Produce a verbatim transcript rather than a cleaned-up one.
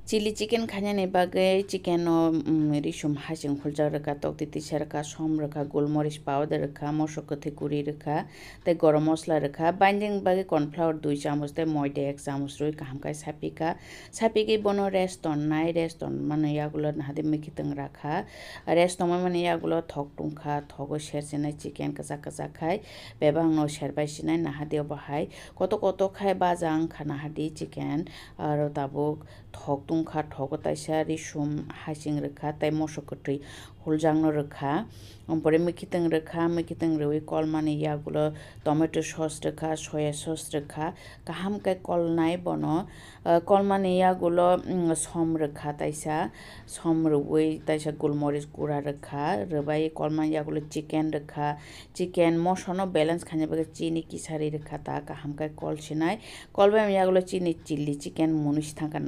Chili chicken khainani bagwi chicken no, mm, risum hasing huljak rwkha, tokti tisa rwkha, som rwkha, gulmoris powder rwkha, moso kwthwi kwrwi rwkha, tei gorom masala rwkha. Binding bagwi corn flour dui chamoch tei moida ek chamoch rwi kaham khe sapikha. Sapigwi bono rest tonnai, rest tonmani yagulo nahadi mwkhitwng rakha. Rest tongmani yagulo thok tungkha, thogo sersinai chicken kwchak kwchak khai, bebakno serbai sinai nahadi obo hai. Koto koto khai baja wngkha nahadi chicken, aro tabuk thok tungkha, thogo taisa risum hasing rwkha tei moso kwtwi huljakno rwkha. Ompore mwkhitwng rwkha, mwkhitwng rwui kolmani yagulo tomato sauce rwkha, soya sauce rwkha, kaham khe kolnai bono. Ah, kolmani yagulo, mm, som rwkha taisa, som rwui taisa gulmoris gura rwkha, rwbai kolmani yagulo chicken rwkha, chicken mosono balance khaina bagwi chini kisari rwkha ta kaham khe kol sinai. Kolbai yagulo chini chili chicken mwnwi si thangkha na